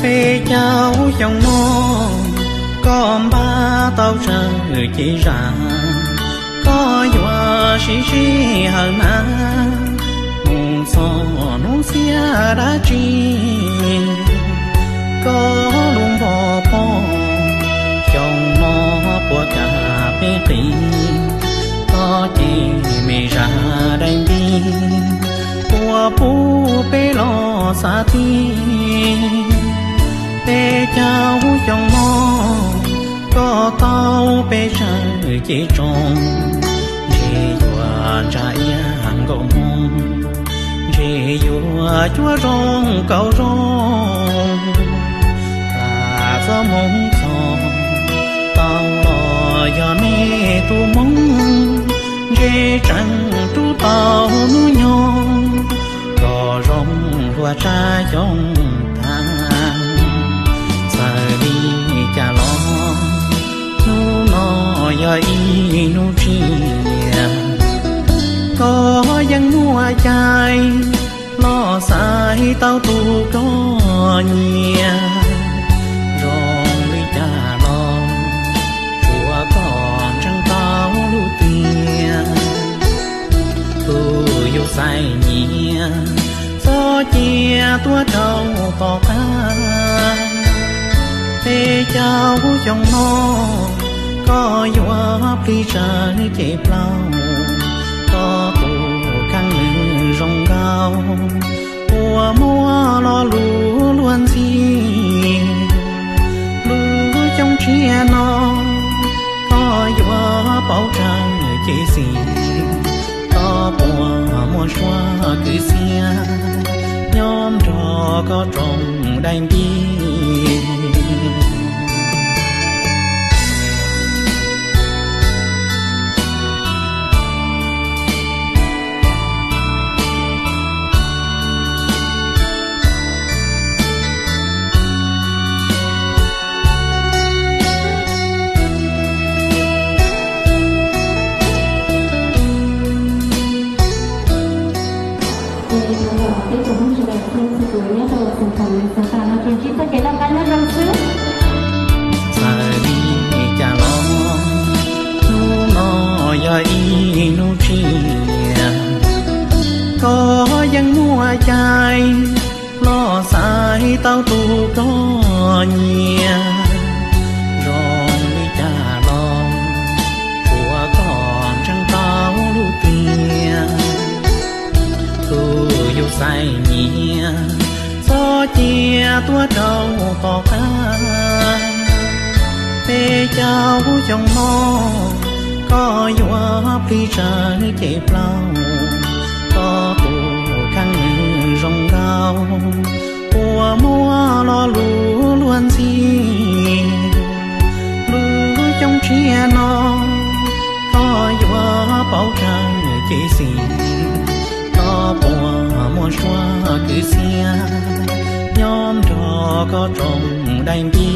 Peb caug xyoo no, koj npaj tau tsawg cev zam, koj yuav siv sij hawm na, mus txog hnub xiab dab tsi, koj lub npog pog, xyoo no puas kam peb qis, koj ces me zaj dai nti, puas pub peb los xav tib. Peb caug xyoo no, koj tau peb tsawg cev tsoom, ntshe yuav ntsa iab nkaus hmoo, ntshe yuav cuab zoo kaum zoo. Lam txoj hmoo txog, tau los yog nej tus hmoob, ntshe tseem rub tau hnub nyoog, kom zoo hlua tsa xyoo tag. Txawm li cas los, hnub no yog ib hnub tsiaj, koj yeej muaj cai los xaiv tau tus koj nyiam. Zoo li cas los, tsuav koj ntseeg tau lub tiam, tus yus xaiv nyiam, txhob cia tuaj rau tom qab. Peb caug xyoo no, koj yuav plig tsawv cev plaub, koj tus kheej nws zoo nkauj, uas muaj lo lus luag ntxhi. Lub xyoo tshiab no, koj yuav paub tsawv cev xis, koj puas muaj suab kwv xiab, nyob nrog koj tsoom dai nti. Ces tau los peb tus hmoob sawv daws txhua tus nyob rau xeev Khaum Minnesota no ces ntsib txoj kev noj qab nyob zoo xwb. Txawm li cas los, hnub no yog ib hnub tsiaj, koj yeej muaj cai los xaiv tau tus koj nyiam. Zoo li cas los, tsuav koj ntseeg tau lub tiam, tus yus xaiv nyiam, txhob cia tuaj rau tom qab. Peb caug xyoo no, koj yuav plig tsawv cev plaub, koj tus kheej nws zoo nkauj, uas muaj lo lus luag ntxhi. Lub xyoo tshiab no, koj yuav paub tsawv cev xis, koj puas muaj suab kwv xiab, nyob nrog koj tsoom dai nti.